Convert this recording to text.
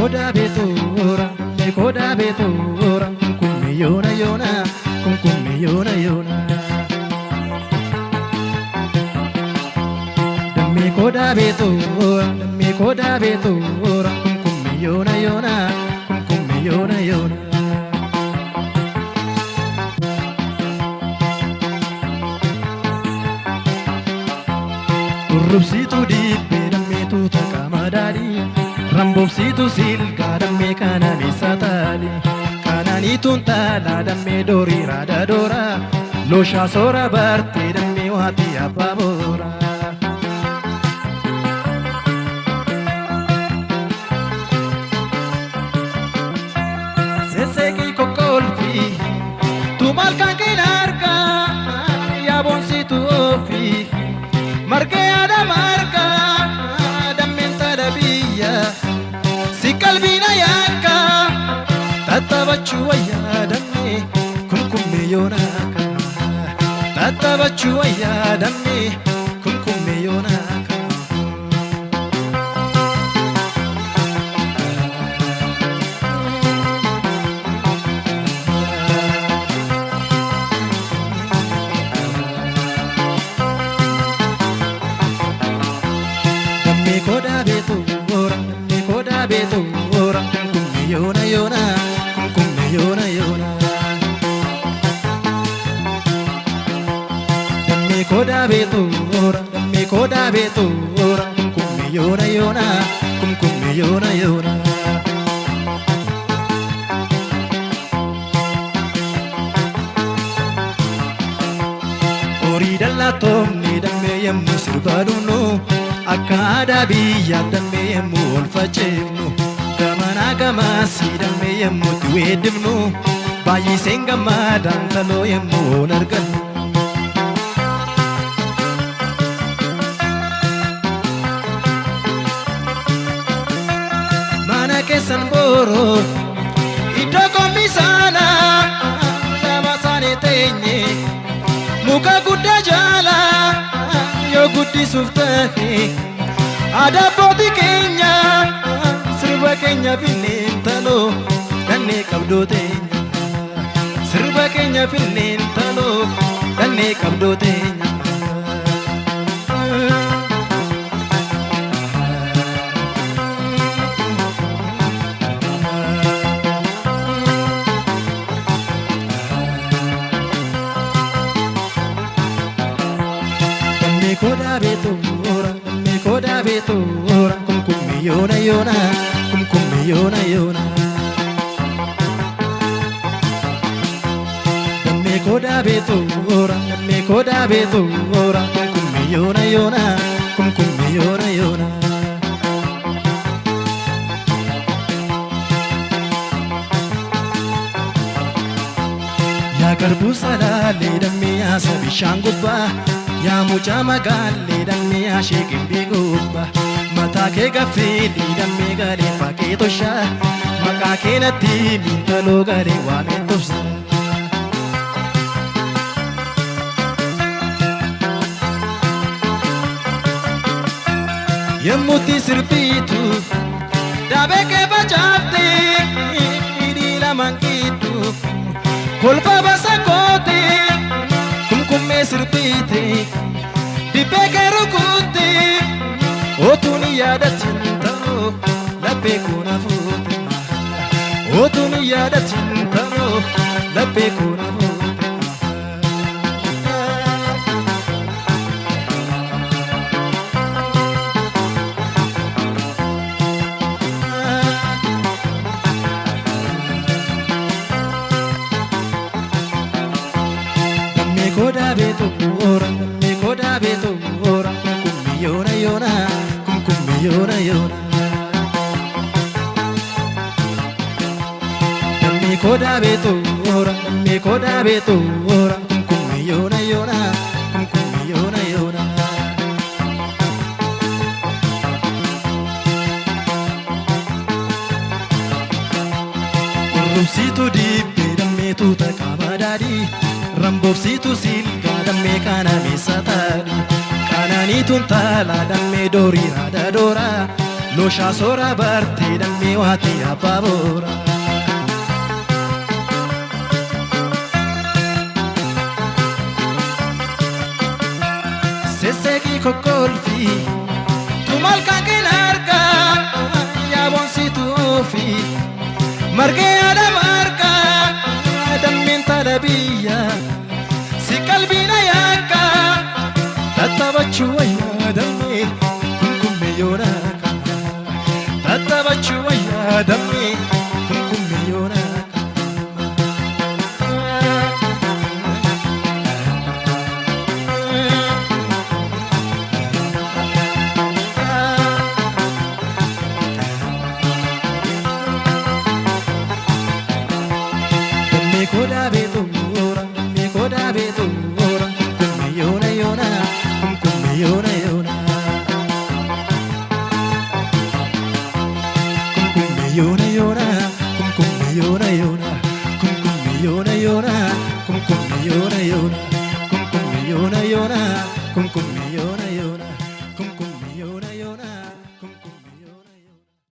Kodaa beetuura, dammee kodaa beetuura, kumkumme yoona yoona, kumkumme yoona yoona. Dammee kodaa beetuura, dammee kodaa beetuura, kumkumme yoona yoona, kumkumme yoona yoona. Urrubsituu dibbee dammeetu takka daadhii, ramboobsituu silgaa dammee kana meessa taali. Kanaaniituun taalaa dammee doorii raada doora, looshaa soora bartee dammee waatii abbaa boora. Sesseeqii kokkolfii tumaal kan keenya argaa yaaboonsitu ofii margee yaada margaa dammeen tala biyya si qalbiina yaakka tattabachuu wayyaa dammee kumkummee yoonaaka tattabachuu wayyaa dammee kumkummee yoonaaka. Dammee kodaa beetuura, dammee kodaa beetuura, kumkumme yoona yoona, kumkumme yoona yoona. Dammee kodaa beetuura, dammee kodaa beetuura, kumkumme yoona yoona, kumkumme yoona yoona. Horii dallaa toomne dammee yemmuu sirbaa dhumnu, akka aadaa biyyaa dammee yemmuu ol faceefnu, gamanaa gamasii dammee yemmuu itti weeddifnu, baay'iseen gammadaan taloo yemmuu ol argannu. Mana keessan booroo iddoo qommisaanaa lama isaanii teenye muka guddaa jala yoo guddisuuf tahe aadaa abbootii keenya sirba keenya finneen taloo dhannee qabdoo teenya sirba keenya finneen taloo dhannee qabdoo teenya. Dammee kodaa beetuura, dammee kodaa beetuura, kumkumme yoona yoona, kumkumme yoona yoona. Dammee kodaa beetuura, dammee kodaa beetuura, kumkumme yoona yoona, kumkumme yoona yoona. Yaa garbuu salaalee dammee yaasa bishaan gubbaa, yaa mucaa magaallee dammee yaashee gimbii gubbaa, mataa kee gaffeelii dammee galee faqee toshaa, maqaa kee natti mintaloo galee waamee tobsa. Yemmuutti sirbiitu daabee kee facaaftee hidhii lamaan gidduu kolfa basa goote kumkummee sirbiite dibbee kee rukutte otuun yaadatin ta'uu laphee koo na fuute otuun yaadatin ta'uu laphee koo na fuute. Dammee kodaa beetuura, dammee kodaa beetuura, kumkumme yoona yoona, kumkumme yoona yoona. Dammee kodaa beetuura, dammee kodaa beetuura, kumkumme yoona yoona, kumkumme yoona yoona. Urrubsituu dibbee dammeetu takka daadhii, ramboobsituu silgaa dammee kana meessa taadhii, qananiituun taalaa dammee doorii raada dooraa, Looshaa soora bartee dammee waatii abbaa boora. Sesseeqii kokkolfii tumal kan keen argaa yaaboon si tuufi margee yaada margaa dammeen taala biyya si qalbiina yaakka tattabachuu wayyaa dammee kumkumme yoona tattabachuu wayyaa dammee kumkumme yoona. Dammee kodaa beetuura, dammee kodaa beetuura, kumkumme yoona yoona, kumkumme yoona yoona. Kumkumme yoona yoona, kumkumme yoona yoona, kumkumme yoona yoona, kumkumme yoona yoona, kumkumme yoona yoona, kumkumme yoona.